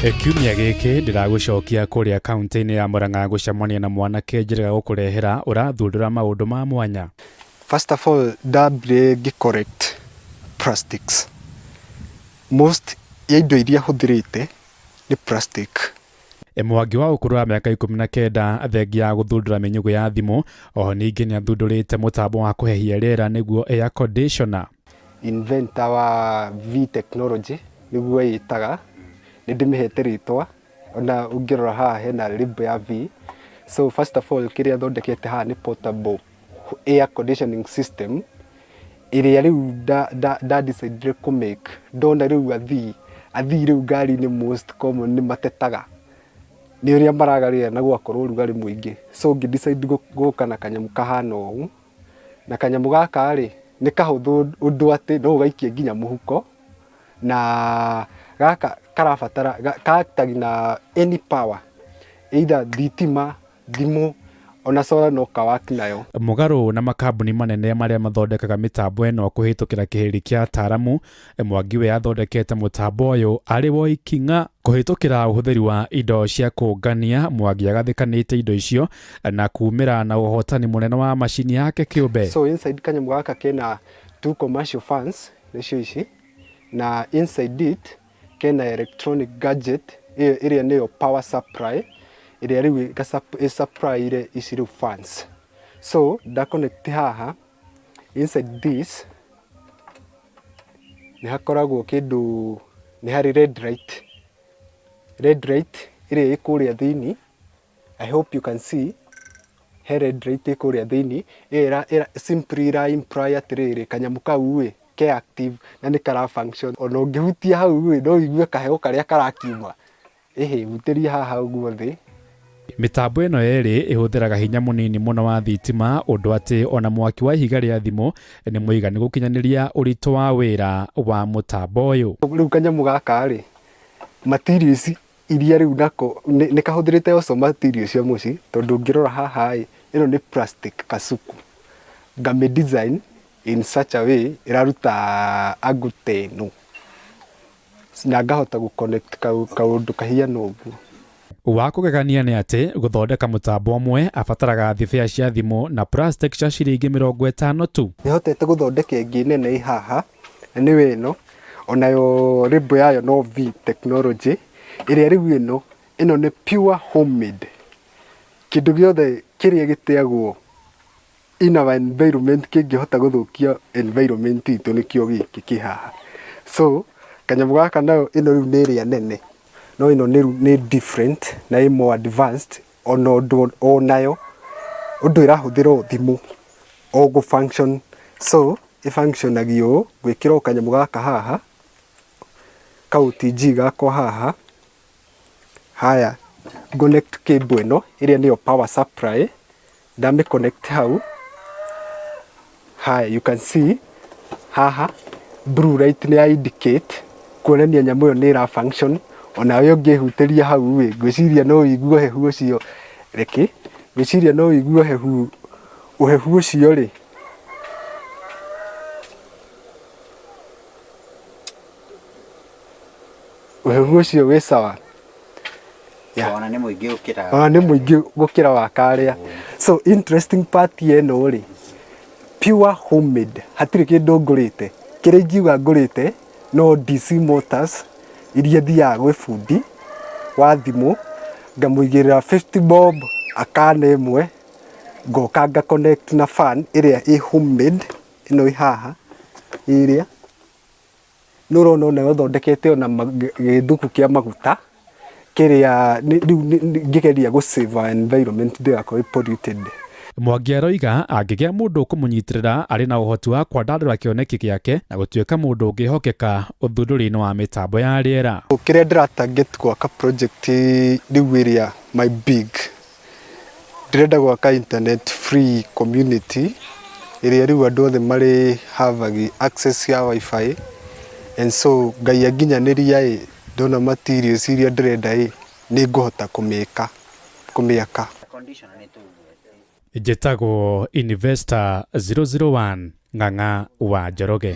Kiumia gĩkĩ ndĩragũcokia kũrĩa kaunti-inĩ ya Murang'a gũcemania na mwanake njĩrĩga gũkũrehera ũrathundũra maũndũ ma mwanya. First of all, ndambire ngĩ collect plastics. Most ya indo iria hũthĩrĩte nĩ plastic. Mwangi wa ũkũrũ wa mĩaka 19 thengia ya gũthundũra mĩnyugũ ya thimũ, oho ningĩ nĩathundũrĩte mũtambo wa kũhehia rĩera nĩguo air conditioner. Inventor wa V Technology nĩguo ĩtaga, nĩ ndĩmĩhete rĩtwa ona ũngĩrora haha hena label ya V. So first of all kĩrĩa thondekete haha nĩ portable air conditioning system ĩrĩa rĩu nda decide kũ make ndona rĩu athii rĩu ngari-inĩ most common nĩ matetaga nĩ ũrĩa maraga rĩera na gũgakorwo ũrugarĩ mũingĩ. So ngĩ decide gũka na kanyamũ kahana ũũ, na kanyamũ gaka rĩ nĩ kahũthũ ũndũ atĩ no ũgaikie nginya mũhuko, na gaka karabatara ka na any power, either thitima, thimũ, ona solar no kawaki nayo. Mũgarũ na makambuni manene marĩa mathondekaga mĩtambo ĩno kũhĩtũkĩra kĩhĩri kĩa ataaramu, Mwangi we athondekete mũtambo ũyũ arĩ woiki ng'a kũhĩtũkĩra ũhũthĩri wa indo cia kũngania. Mwangi agathĩkanĩte indo icio na kumĩra na ũhotani mũnene wa macini yake kĩũmbe. So inside kanyamũ gaka kena two commercial fans nĩcio ici, na inside it kena electronic gadget ĩyo ĩrĩa nĩyo power supply ĩrĩa rĩu ĩ supply ici rĩu fans. So nda connect haha inside this nĩ hakoragwo kĩndũ, nĩ harĩ red light, red light ĩrĩa ĩ kũrĩa thĩinĩ. I hope you can see he red light ĩ kũrĩa thĩinĩ ĩyo simply ĩra imply atĩrĩrĩ kanyamũ kau ĩ ke active na nĩ kara function. Ona ũngĩhutia hau ĩ no ũigue kaheho karĩa karakiuma. Ĩhĩ hutĩria haha ũguo thĩ. Mĩtambo ĩno yerĩ ĩhũthĩraga hinya mũnini mũno wa thitima ũndũ atĩ ona mwaki wa ihiga rĩa thimũ nĩ mũiganu gũkinyanĩria ũritũ wa wĩra wa mũtambo ũyũ. Rĩu kanyamũ gaka rĩ materials iria rĩu nako nĩ kahũthĩrĩte also materials cia mũciĩ, tondũ ũngĩrora haha ĩ ĩno nĩ plastic kasuku ngamĩ design in such a way ĩraruta angle ta ĩno na ngahota gũ connect kaũndũ kahiana ũguo. Wa kũgegania nĩ atĩ gũthondeka mũtambo ũmwe abataraga thibĩa cia thimũ na plastic cia ciringi 50 tu. Nĩhotete gũthondeka ĩngĩ nene ĩ haha na nĩyo ĩno, onayo label yayo no V Technology ĩrĩa rĩu ĩno nĩ pure homemade. Kĩndũ gĩothe kĩrĩa gĩteagwo in our environment kĩngĩhota gũthũkia environment itũ nĩkĩo gĩkĩ kĩ haha. So kanyamũ gaka nayo ĩno rĩu nĩ ĩrĩa nene, no ĩno nĩ different na ĩ more advanced, ona ũndũ onayo ũndũ ĩrahũthĩra o thimũ o gũ function. So ĩ functionagia ũũ, ngwĩkĩra o kanyamũ gaka haha ka OTG gakwa haha, haya connect cable ĩno ĩrĩa nĩyo power supply, ndamĩ connect hau. Haya you can see haha blue light nĩ ya indicate kuonania nyamũ ĩyo nĩ ĩra function. Onawe ũngĩhutĩria hau ĩ ngwĩciria no ũigue ũhehu ũcio, reke ngwĩciria no ũigue ũhehu ũcio rĩ ũhehu ũcio wĩ sawa. Yeah. Ona nĩ mũingĩ gũkĩra, ona nĩ mũingĩ gũkĩra wa karĩa. So interesting part ĩno rĩ pure homemade, hatirĩ kĩndũ ngũrĩte. Kĩrĩa ingiuga ngũrĩte no DC motors iria thiaga gwĩ bundi wa thimũ ngamũigĩrĩra 50 bob akana ĩmwe, ngoka nga connect na fan ĩrĩa ĩ homemade ĩno ĩ haha ĩrĩa nĩ ũrona onayo thondekete ona gĩthuku kĩa maguta kĩrĩa rĩu ngĩgeria gũ save our environment ndĩgakorwo ĩ polluted. Mwangi aroiga angĩgĩa mũndũ ũkũmũnyitĩrĩra arĩ na ũhoti wa kwandandũra kĩoneki gĩake na gũtuĩka mũndũ ũngĩhokeka ũthundũri-inĩ wa mĩtambo ya rĩera. Kĩrĩa ndĩra target gwaka project rĩu ĩrĩa my big, ndĩrenda gwaka internet free community ĩrĩa rĩu andũ othe marĩ have access ya wifi, and so Ngai anginyanĩria ĩ ndona materials iria ndĩrenda ĩ nĩ ngũhota kũmĩka kũmĩaka. Njĩtagwo Investor 001 Ng'ang'a wa Njoroge.